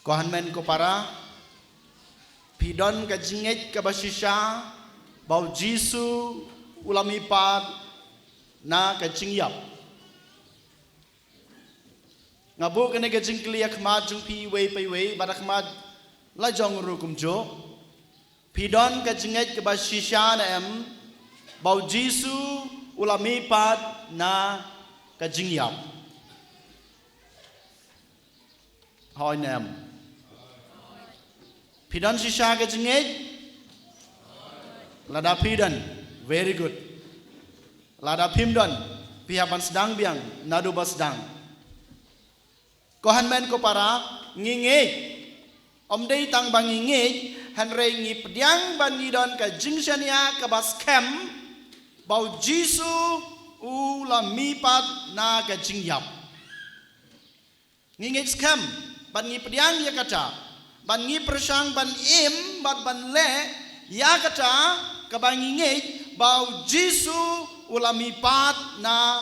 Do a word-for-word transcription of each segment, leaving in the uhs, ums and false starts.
Ko hynmen ko para, phi don ka jingngeit kaba shisha ba U Jisu u la mihpat na ka jingïap? Nga buh kane ka jingkylli ha khmat jong phi iwei pa iwei, bad ha khmat la jong ruh kumjuh. Phi don ka jingngeit kaba shisha ne em ba U Jisu u la mihpat na ka jingïap? Hooid ne em? Phi don shisha ka jingngeit? Lada phi don, very good. Lada phim don, phi hap ban sdang biang naduh ba sdang. Ko hynmen ko para, ngi ngeit. Ym dei tang ba ngi ngeit, hynrei ngi pdiang ba ngi don ka jingshaniah kaba skhem ba U Jisu u la mihpat na ka jingïap. Ngi ngeit skhem, bad ngi pdiang ïa kata, bad ngi pyrshang ban im bad ban leh ïa kata kaba ngi ngeit ba U Jisu u la mihpat na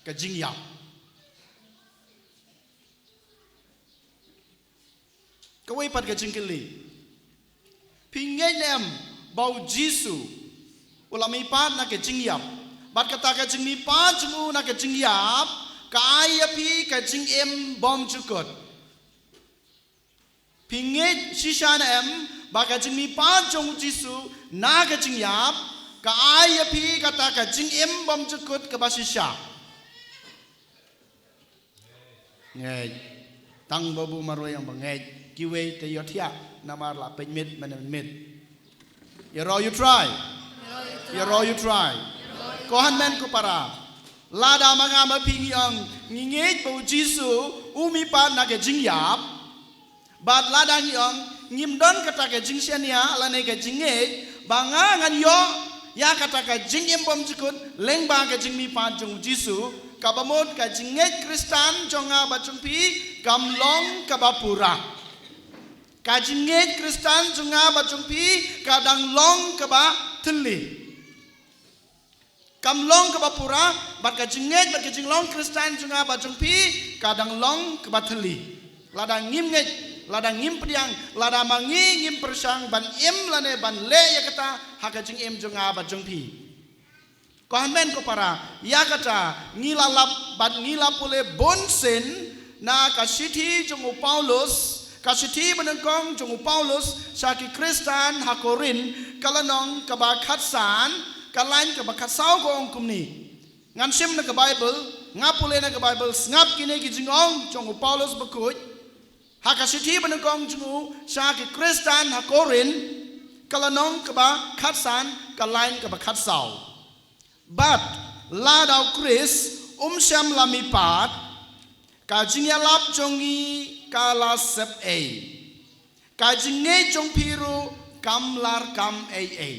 ka jingïap. Kawei pat ka jingkylli. Phi ngeit ne em ba U Jisu u la mihpat na ka jingïap? Bad kata ka jingmihpat jong u na ka jingïap ka ai ïa phi ka jingim bymjukut. Phi ngeit shisha ne em ba ka jingmihpat jong U Jisu na ka jingïap ka ai ïa phi kata ka jingim bymjukut kaba shisha? Ngeit. Tang ba buh marwei ong ba ngeit. Kiwei te ïohthiah namar la peit miet mynne mynmiet. Ïaroh ïa U Trai. Ïaroh ïa U Trai. Ko hynmen ko para, lada ma nga ma phi ngi ong ngi ngeit ba U Jisu u mihpat na ka jingïap, bad lada ngi ong ngim don kata ka jingshaniah lane ka jingngeit ba nga ngan ïoh ïa kata ka jingim bymjukut lyngba ka jingmihpat jong U Jisu, kaba mut ka jingngeit Khristan jong nga bad jong phi kam long kaba pura. Ka jingngeit Khristan jong nga bad jong phi ka dang long kaba thylli. Kam long kaba pura, bad ka jingngeit bad ka jinglong Khristan jong nga bad jong phi ka dang long kaba thylli. Lada ngim ngeit, lada ngim pdiang, lada ma ngi ngim pyrshang ban im lane ban leh ïa kata ha ka jingim jong nga bad jong phi. Ko hynmen ko para, ïa kata ngi la lap bad ngi la pule bunsien na ka shithi jong u Paulus, ka shithi banyngkong jong u Paulus sha ki Khristan ha Korinth, ka lynnong kaba khatsan, ka lain kaba khatsaw ka ong kumne. Ngan shim na ka Baibl, nga pule na ka Baibl, sngap kine ki jingong jong u Paulus bakhuid ha ka shithi banyngkong jong u sha ki Khristan ha Korinth, ka lynnong kaba khatsan, ka lain kaba khatsaw. Bad lada U Khrist um shym la mihpat, ka jingïalap jong ngi ka la sep ei, ka jingngeit jong phi ruh kam larkam ei ei.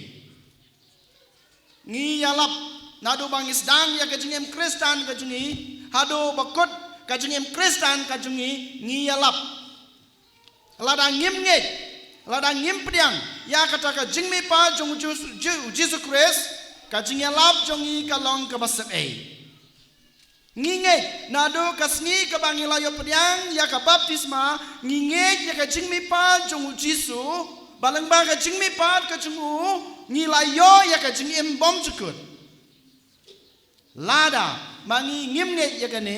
Ngi ïalap, naduh ba ngi sdang ïa ka jingim Khristan ka jong ngi haduh ba kut ka jingim Khristan ka jong ngi, ngi ïalap. Lada ngim ngeit, lada ngim pdiang ïa kata ka jingmihpat jong U Jisu, Jisu Khrist, ka jingïalap jong ngi ka long kaba sep ei. Ngi ngeit naduh ka sngi kaba ngi la ïoh pdiang ïa ka baptisma, ngi ngeit ïa ka jingmihpat jong U Jisu, ba lyngba ka jingmihpat ka jong u ngi la ïoh ïa ka jingim bymjukut. Lada ma ngi ngim ngeit ïa kane,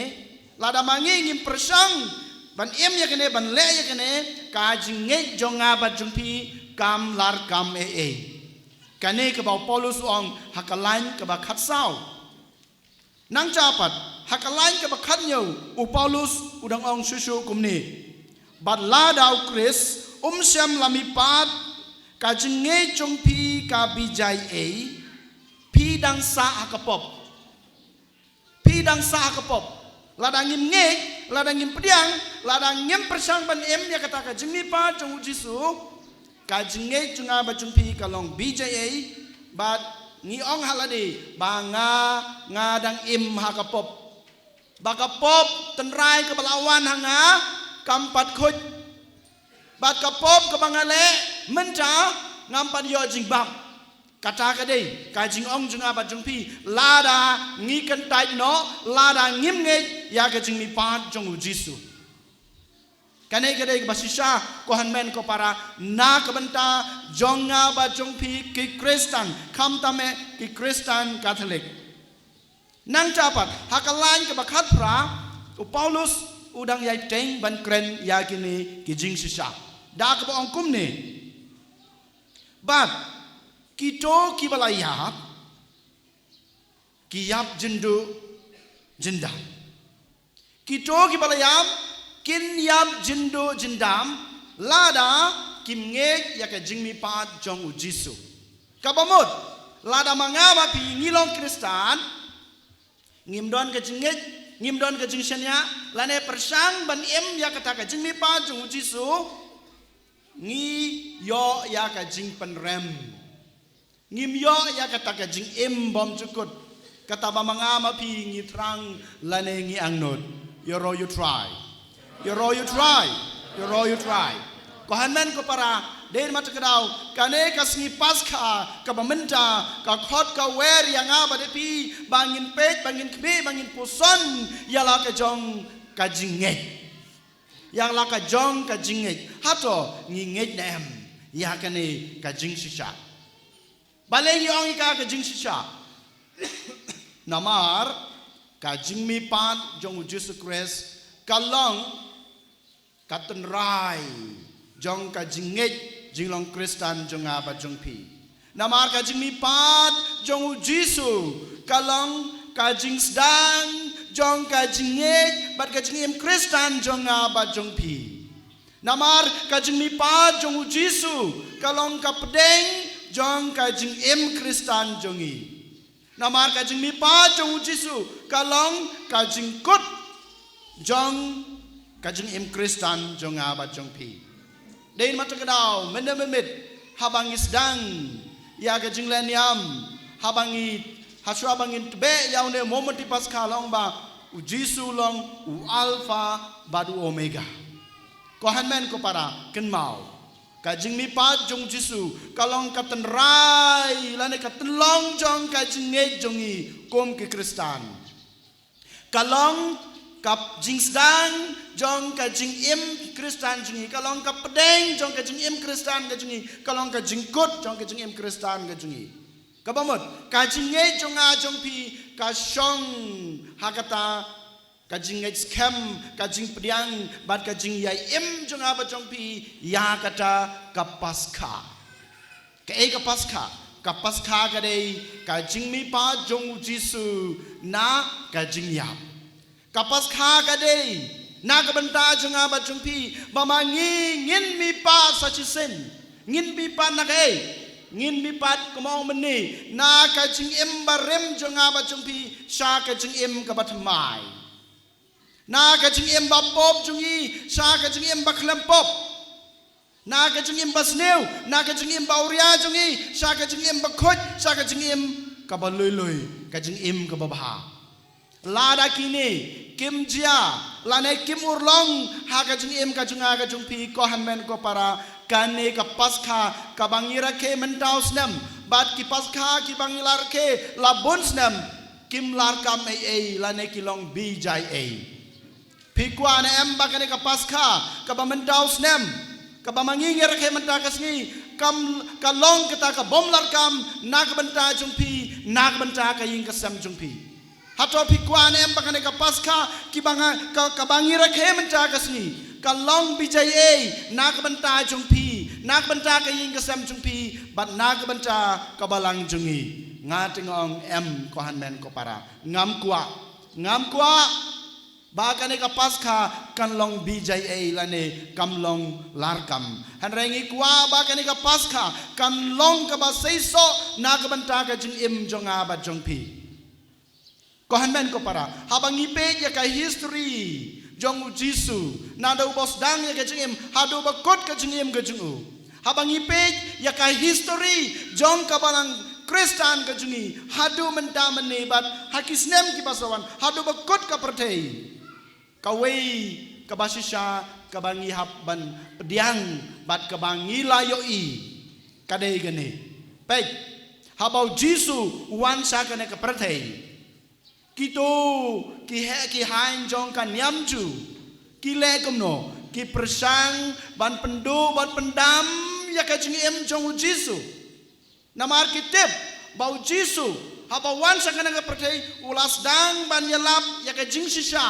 lada ma ngi ngim pyrshang ban im ïa kane, ban leh ïa kane, ka jingngeit jong nga bad jong phi kam larkam ei ei. Kane kaba u Paulus u ong ha ka lain kaba khatsaw. Nang japat ha ka lain kaba khathynñiew u Paulus u dang ong shuh shuh kumne. Bad lada U Khrist um shym la mihpat, ka jingngeit jong phi ka bijai ei, phi dang sah ha ka pop. Phi dang sah ha ka pop. Lada ngim ngeit, lada ngim pdiang, lada ngim pyrshang ban im ïa kata ka jingmihpat jong U Jisu, ka jingngeit jong nga bad jong phi ka long bijai ei, bad ngi ong ha lade ba nga, nga dang im ha ka pop. Ba ka pop tynrai kaba la wan ha nga kam pat khuid. Bad ka pop kaba nga leh mynta ngam pat ïoh jingbam. Kata ka dei ka jingong jong nga bad jong phi lada ngi kyntait noh, lada ngim ngeit ïa ka jingmihpat jong U Jisu. Kane ka dei kaba shisha, ko hynmen ko para, na ka bynta jong nga bad jong phi ki Khristan, khamtam eh ki Khristan Katholik. Nangta pat, ha ka lain kaba khatphra, u Paulus u dang ïai teng ban kren ïa kine ki jingshisha. Da kaba ong kumne. Bad kito kiba la ïap, ki ïap jynduh jyndam. Kito kiba la ïap, kin ïap jynduh jyndam, lada kim ngeit ïa ka jingmihpat jong u Jisu. Kaba mut, lada ma nga ma phi ngi long Khristan, ngim don ka jingngeit, ngim don ka jingshaniah, lane pyrshang ban im ïa kata ka jingmihpat jong u Jisu, ngi ïoh ïa ka jingpynrem. Ngim ïoh ïa kata ka jingim bymjukut. Kata ba ma nga ma phi ngi thrang lane ngi angnud. Ïaroh ïa U Trai. Ïaroh ïa U Trai. Ïaroh ïa U Trai. Ko hynmen ko para, dei ma ta ka daw, kane ka sngi Paskha, kaba mynta, ka khot ka wer ïa nga bad ïa phi, ba ngin peit, ba ngin khmih, ba ngin puson, ïa la ka jong ka jingngeit. Ïa la ka jong ka jingngeit. Hato ngi ngeit ne em ïa kane ka jingshisha. Balei ngi ong ïa ka ka jingshisha. Namar ka jingmihpat jong u Jisu Khrist ka long ka tynrai jong ka jingngeit jinglong Khristan jong nga bad jong phi. Namar ka jingmihpat jong u Jisu ka long ka jingsdang jong ka jingngeit bad ka jingim Khristan jong nga bad jong phi. Namar ka jingmihpat jong u Jisu ka long ka pdeng jong ka jingim Khristan jong ngi. Namar ka jingmihpat jong u Jisu ka long ka jingkut jong ka jingim Khristan jong nga bad jong phi. Dei ma ta ka daw, mynne mynmiet, haba ngi sdang ïa ka jinglehniam, haba ngi, hashwa ba ngin tbeh ïa une u mombati Paskha long ba u Jisu long u Alpha bad u Omega. Ko hynmen ko para, kynmaw. Ka jingmihpat jong u Jisu ka long ka tynrai lane ka tynlong jong ka jingngeit jong ngi kum ki Khristan. Ka long ka jingsdang jong ka jingim Khristan jong ngi, ka long ka pdeng jong ka jingim Khristan ka jong ngi, ka long ka jingkut jong ka jingim Khristan ka jong ngi. Kaba mut, ka jingngeit jong nga jong phi ka shong ha kata ka jingngeit skhem, ka jingpdiang bad ka jingïaid im jong nga bad jong phi ïa kata ka Paskha. Kaei ka Paskha? Ka Paskha ka dei ka jingmihpat jong u Jisu na ka jingïap. Ka Paskha ka dei na ka bynta jong nga bad jong phi, ba ma ngi ngin mihpat sa shisien. Ngin mihpat na kaei? Ngin mihpat, kumno mynne, na ka jingim barim jong nga bad jong phi sha ka jingim kaba thymmai. Na ka jingim ba pop jong ngi sha ka jingim ba khlem pop. Na ka jingim ba sniew, na ka jingim ba awria jong ngi sha ka jingim ba khuid, sha ka jingim kaba lui lui, ka jingim kaba bha. Lada kine kim jia lane kim urlong ha ka jingim ka jong nga ka jong phi, ko hynmen ko para, kane ka Paskha kaba ngi rakhe mynta u snem bad ki Paskha kiba ngi la rakhe la bun snem, kim larkam ei ei lane ki long bijai ei. Phi kwah ne em ba kane ka Paskha kaba mynta u snem, kaba ma ngi ngi rakhe mynta ka sngi, kam, ka long kata ka bym larkam na ka bynta jong phi, na ka bynta ka ïing ka sem jong phi? Hato phi kwah ne em ba kane ka Paskha kiba nga, ka, kaba ngi rakhe mynta ka sngi ka long bijai ei na ka bynta jong phi, na ka bynta ka ïing ka sem jong phi bad na ka bynta ka balang jong ngi? Nga te nga ong em, ko hynmen ko para, ngam kwah. Ngam kwah ba kane ka Paskha kan long bijai ei lane kam long larkam. Hynrei ngi kwah ba kane ka Paskha kan long kaba seisoh na ka bynta ka jingim jong nga bad jong phi. Ko hynmen ko para, haba ngi peit ïa ka history jong u Jisu, naduh ba u sdang ïa ka jingim haduh ba kut ka jingim ka jong u. Haba ngi peit ïa ka history jong ka balang Khristan ka jong ngi haduh mynta mynne bad ha ki snem kiba sa wan haduh ba kut ka pyrthei, kawei kaba shisha kaba ngi hap ban pdiang bad kaba ngi la ïohi ka dei kane. Peit, haba u Jisu u wan sha kane ka pyrthei, kito ki heh ki haiñ jong ka niam Jiw ki leh kumno? ki pyrshang ban pynduh, ban pyndam ïa ka jingim jong u Jisu. Namar ki tip ba u Jisu, haba wan sha kane ka pyrthei, u la sdang ban ïalap ïa ka jingshisha.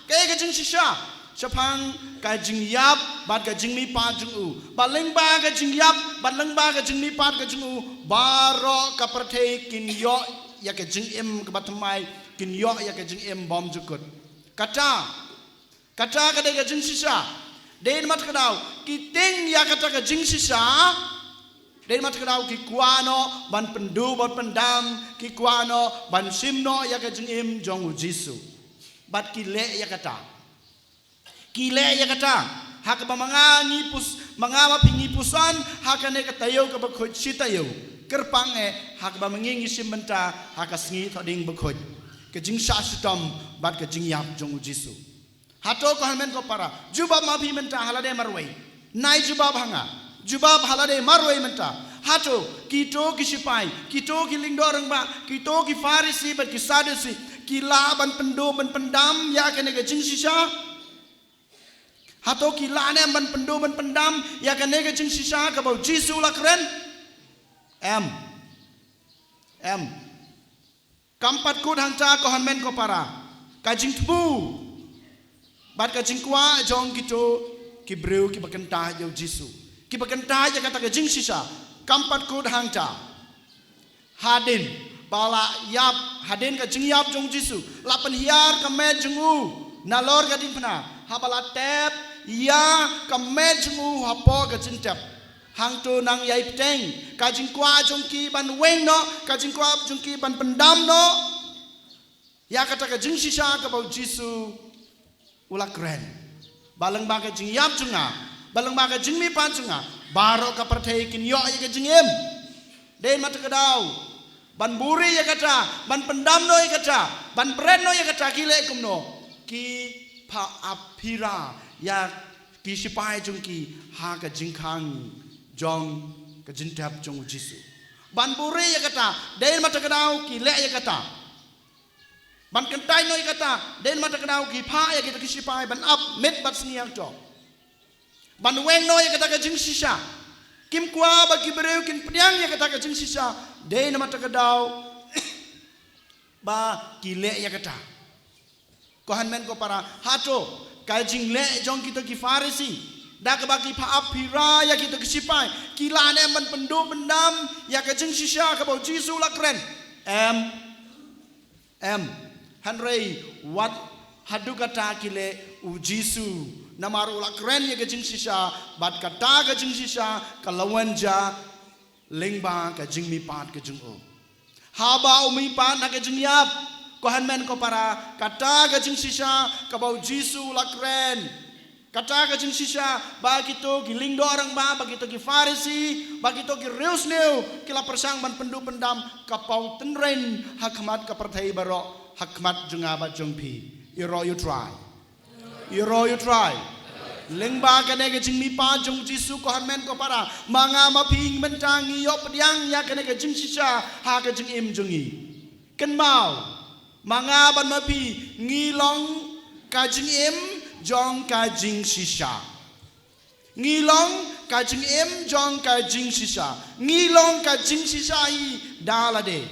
Kaei ka jingshisha? Shaphang ka jingïap bad ka jingmihpat jong u. Bad lyngba ka jingïap bad lyngba ka jingmihpat ka jong u, baroh ka pyrthei kin ïoh ïa ka jingim kaba thymmai, kin ïoh ïa ka jingim bymjukut. Kata, kata ka dei ka jingshisha. Dei namar kata ka daw, ki tieng ïa kata ka jingshisha. Dei namar kata ka daw, ki kwah noh ban pynduh, ban pyndam, ki kwah noh ban shim noh ïa ka jingim jong u Jisu. Bad ki leh ïa kata. Ki leh ïa kata. Ha kaba ma nga ngi pus, ma nga ma phi ngi puson ha kane ka taïew kaba khuid shi taïew. Kyrpang eh ha kaba ma ngi ngi shim bynta ha ka sngi Thohdieng bakhuid. Ka jingshah shitom bad ka jingïap jong u Jisu. Hato ko hynmen ko para, jubab ma phi mynta ha lade marwei. Nai jubab ha nga. Jubab ha lade marwei mynta. Hato kito ki sipai, kito ki lyngdoh rangbah, kito ki Pharisi bad ki Sadusi ki lah ban pynduh ban pyndam ïa kane ka jingshisha? Hato ki lah ne em ban pynduh ban pyndam ïa kane ka jingshisha kaba u Jisu u la kren? Em. Em. Kam pat kut hangta ko hynmen ko para. Ka jingthmu bad ka jingkwah jong kito ki briew kiba kyntait ïa u Jisu, kiba kyntait ïa kata ka jingshisha, kam pat kut hangta. Hadien ba la ïap, hadien ka jingïap jong u Jisu, la pynhiar ka met jong u nalor ka diengphna. Haba la tep ïa ka met jong u hapoh ka jingtep, hangto nang ïai bteng ka jingkwah jong ki ban weng noh, ka jingkwah jong ki ban pyndam noh ïa kata ka jingshisha kaba u Jisu u la kren. Ba lyngba ka jingïap jong nga, ba lyngba ka jingmihpat jong nga, baroh ka pyrthei kin ïoh ïa ka jingim. Dei namar kata ka daw, ban buhrieh ïa kata, ban pyndam noh ïa kata, ban bret noh ïa kata, ki leh kumno? Ki phah ap phira ïa ki sipai jong ki ha ka jingkhang jong ka jingtep jong u Jisu. Ban buhrieh ïa kata, dei namar kata ka daw ki leh ïa kata. Ban kyntait noh ïa kata, dei namar kata ka daw ki phah ïa kita ki sipai ban ap miet bad sngi hangto. Ban weng noh ïa kata ka jingshisha. Kim kwah ba ki briew kin pdiang ïa kata ka jingshisha. Dei namar kata ka daw ba ki leh ïa kata. Ko hynmen ko para, hato ka jingleh jong kito ki Pharisi, da kaba ki phah ap phira ïa kito ki sipai, ki lah ne em ban pynduh pyndam ïa ka jingshisha kaba u Jisu u la kren? Em. Em. Hynrei wat haduh katta ki leh, u Jisu namar u la kren ïa ka jingshisha, bad kata ka jingshisha ka la wan jia lyngba ka jingmihpat ka jong u. Haba u mihpat na ka jingïap, ko hynmen ko para, kata ka jingshisha kaba u Jisu u la kren. Kata ka jingshisha ba kito ki lyngdoh rangbah, ba kito ki Pharisi, ba kito ki riewsniew ki la pyrshang ban pynduh pyndam, ka paw tynrem ha khmat ka pyrthei baroh, ha khmat jong nga bad jong phi. Ïaroh ïa u Trai. Ïaroh ïa u Trai. Lyngba kane ka jingmihpat jong u Jisu, ko hynmen ko para, ma nga ma phi mynta ngi ïoh pdiang ïa kane ka jingshisha ha ka jingim jong ngi. Kynmaw, ma nga bad ma phi ngi long ka jingim jong ka jingshisha. Ngi long ka jingim jong ka jingshisha. Ngi long ka jingshisha hi da lade.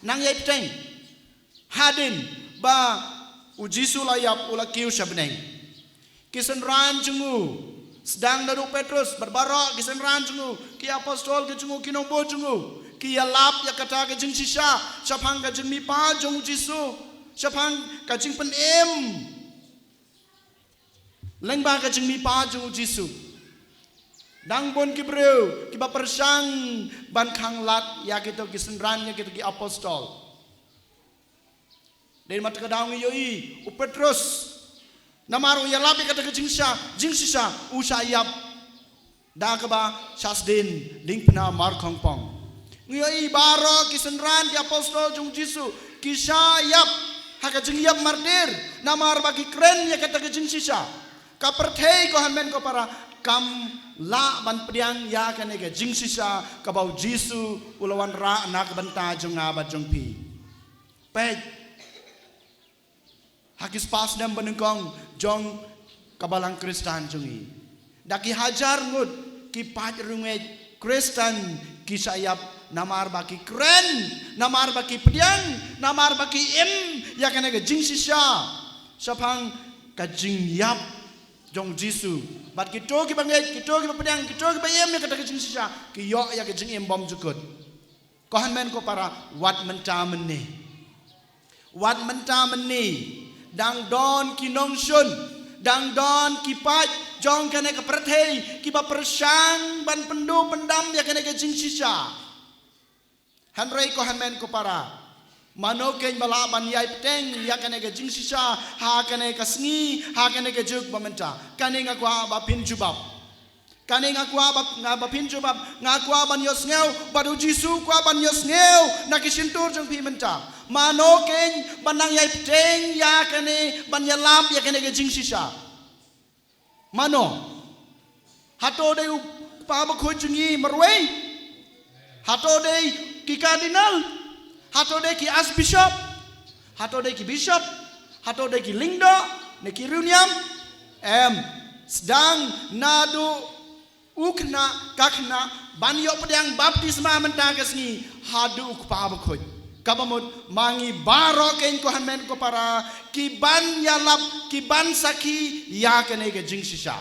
Nang ïai bteng, hadien ba u Jisu u la ïap, u la kiew sha bneng, ki synran jong u, sdang naduh u Petros bad baroh ki synran jong u, ki apostol ki jong u, ki nongbud jong u, ki ïalap ïa kata ka jingshisha shaphang ka jingmihpat jong u Jisu, shaphang ka jingpynim lyngba ka jingmihpat jong u Jisu. Dang bun ki briew kiba pyrshang ban khanglad ïa kito ki synran, ïa kito ki apostol. Dei namar kata ka daw ngi ïohi u Petros, namar u ïalap ïa kata ka jingshisha, jingshisha, u shah ïap da kaba shah sdien diengphna markhongpong. Ngi ïohi baroh ki synran, ki apostol jong u Jisu ki shah ïap ha ka jingïap martir, namar ba ki kren ïa kata ka jingshisha. Ka pyrthei, ko hynmen ko para, kam lah ban pdiang ïa kane ka jingshisha kaba u Jisu u la wanrah na ka bynta jong nga bad jong phi. Peit ha ki spah snem banyngkong jong ka balang Khristan jong ngi. Da ki hajar ngut ki paid riewngeit Khristan ki shah ïap namar ba ki kren, namar ba ki pdiang, namar ba ki im ïa kane ka jingshisha shaphang ka jingïap jong Jisu. Bad kito kiba ngeit, kito kiba pdiang, kito kiba im ïa kata ka jingshisha, ki ïoh ïa ka jingim bymjukut. Ko hynmen ko para, wat mynta mynne, wat mynta mynne dang don ki nongshun, dang don ki paid jong kane ka pyrthei kiba pyrshang ban pynduh pyndam ïa kane ka jingshisha. Hynrei ko hynmen ko para, mano keiñ ba lah ban ïai bteng ïa kane ka jingshisha ha kane ka sngi, ha kane ka juk ba mynta? Kane nga kwah ba phin jubab. Kane nga kwah ba, nga ba phin jubab, nga kwah ban ïohsngew, bad u Jisu u kwah ban ïohsngew na ki shyntur jong phi mynta. Mano keiñ ba nang ïai bteng ïa kane, ban ïalap ïa kane ka jingshisha? Mano? Hato dei u kpa bakhuid jong ngi marwei? Hato dei ki cardinal? Hato dei ki archbishop? Hato dei ki bishop? Hato dei ki lyngdoh ne ki riewniam? Em, sdang naduh u khynnah ka khynnah ban ïoh pdiang baptisma mynta ka sngi haduh u kpa bakhuid. Kaba mut ma ngi baroh keiñ ko hynmen ko para, ki ban ïalap, ki ban sakhi ïa kane ka jingshisha.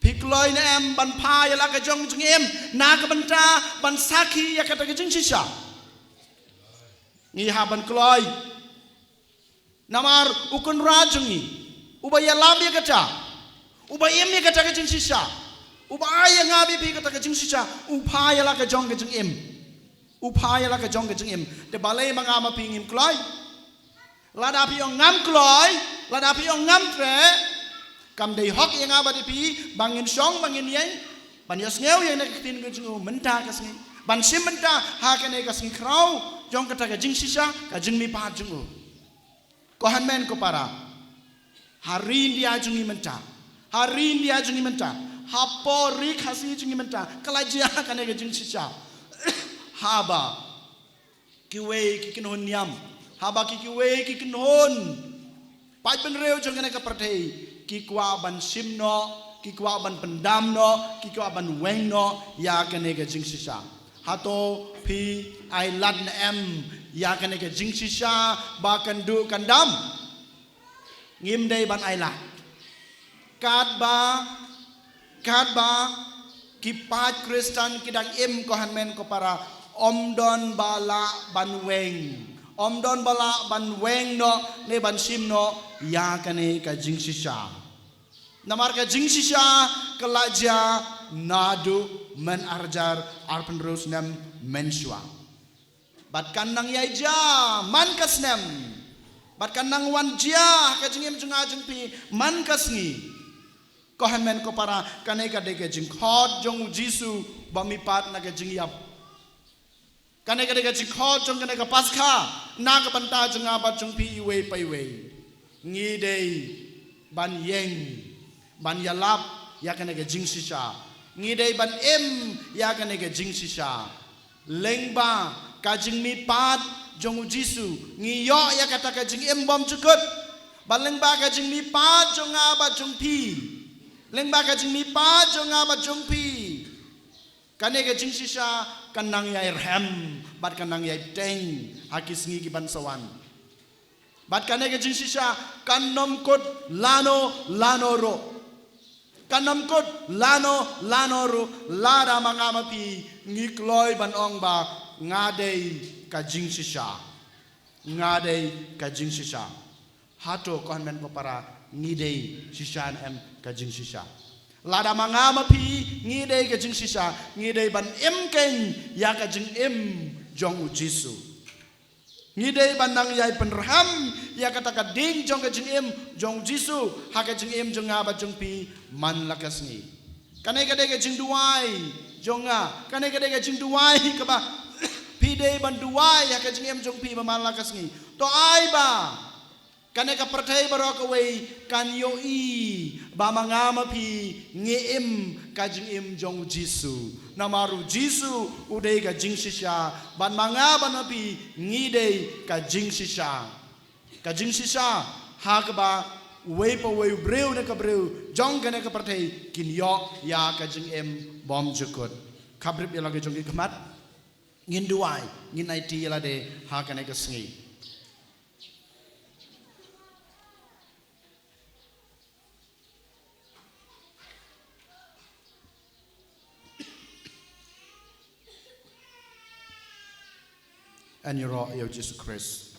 Phi kloi ne em ban phah ïa la ka jong jingim na ka bynta ban sakhi ïa kata ka jingshisha? Ngi hap ban kloi. Namar u Kynrad jong ngi, uba ïalap ïa kata, uba im ïa kata ka jingshisha, uba ai ïa nga bad ïa phi kata ka jingshisha, u phah ïa la ka jong ka jingim. U phah ïa la ka jong ka jingim. Te balei ma nga ma phi ngim kloi? Lada phi ong ngam kloi, lada phi ong ngam treh, kam dei hok ïa nga bad ïa phi ba ngin shong, ba ngin ïeng ban ïohsngew ïa kane ka ktien ka jong u mynta ka sngi, ban shim bynta ha kane ka sngi khraw jong kata ka jingshisha, ka jingmihpat jong u. Ko hynmen ko para, ha ri India jong ngi mynta, ha ri India jong ngi mynta, hapoh ri Khasi jong ngi mynta, ka la jia kane ka jingshisha. Haba kiwei ki kynhun niam, haba ki, kiwei ki kynhun paidbynriew jong kane ka pyrthei ki kwah ban shim noh, ki kwah ban pyndam noh, ki kwah ban weng noh ïa kane ka jingshisha. Hato phi ai lad ne em ïa kane ka jingshisha ba kan duh kan dam? Ngim dei ban ai lad. Katba, katba ki paid Khristan ki dang im, ko hynmen ko para, ym don ba lah ban weng, ym don ba lah ban weng noh ne ban shim noh ïa kane ka jingshisha. Namar ka jingshisha ka la jia naduh myn arhajar arphew hynriew snem mynshuwa. Bad kan nang ïai jia man ka snem. Bad kan nang wan jia ha ka jingim jong nga jong phi man ka sngi. Ko hynmen ko para, kane ka dei ka jingkhot jong u Jisu ba mihpat na ka jingïap. Kane ka dei ka jingkhot jong kane ka Paskha na ka bynta jong nga bad jong phi iwei pa iwei. Ngi dei ban ïeng, ban ïalap ïa kane ka jingshisha. Ngi dei ban im ïa kane ka jingshisha. Lyngba ka jingmihpat jong u Jisu ngi ïoh ïa kata ka jingim bymjukut. Bad lyngba ka jingmihpat jong nga bad jong phi, lyngba ka jingmihpat jong nga bad jong phi, kane ka jingshisha kan nang ïai rhem bad kan nang ïai bteng ha ki sngi ki ban sa wan. Bad kane ka jingshisha kan ym kut lano lano ruh. Kan ym kut lano lano ruh lada ma nga ma phi ngi kloi ban ong ba nga dei ka jingshisha. Nga dei ka jingshisha. Hato ko hynmen ko para, ngi dei shisha ne em ka jingshisha? Lada ma nga ma phi ngi dei ka jingshisha, ngi dei ban im keiñ ïa ka jingim jong u Jisu. Ngi dei ban nang ïai pynrhem ïa kata ka ding jong ka jingim jong u Jisu ha ka jingim jong nga bad jong phi man la ka sngi. Kane ka dei ka jingduwai jong nga, kane ka dei ka jingduwai kaba phi dei ban duwai ha ka jingim jong phi ba man la ka sngi. To ai ba kane ka pyrthei baroh kawei kan ïohi ba ma nga ma phi ngi im ka jingim jong u Jisu. Namar u Jisu u dei ka jingshisha, bad ma nga bad ma phi ngi dei ka jingshisha. Ka jingshisha ha kaba uwei pa uwei u briew ne ka briew jong kane ka pyrthei kin ïoh ïa ka jingim bymjukut. Khaphrip ïa la ka jong ki khmat, ngin duwai, ngin aiti ïa lade ha kane ka sngi. Ngi ïaroh ïa u Jisu Khrist.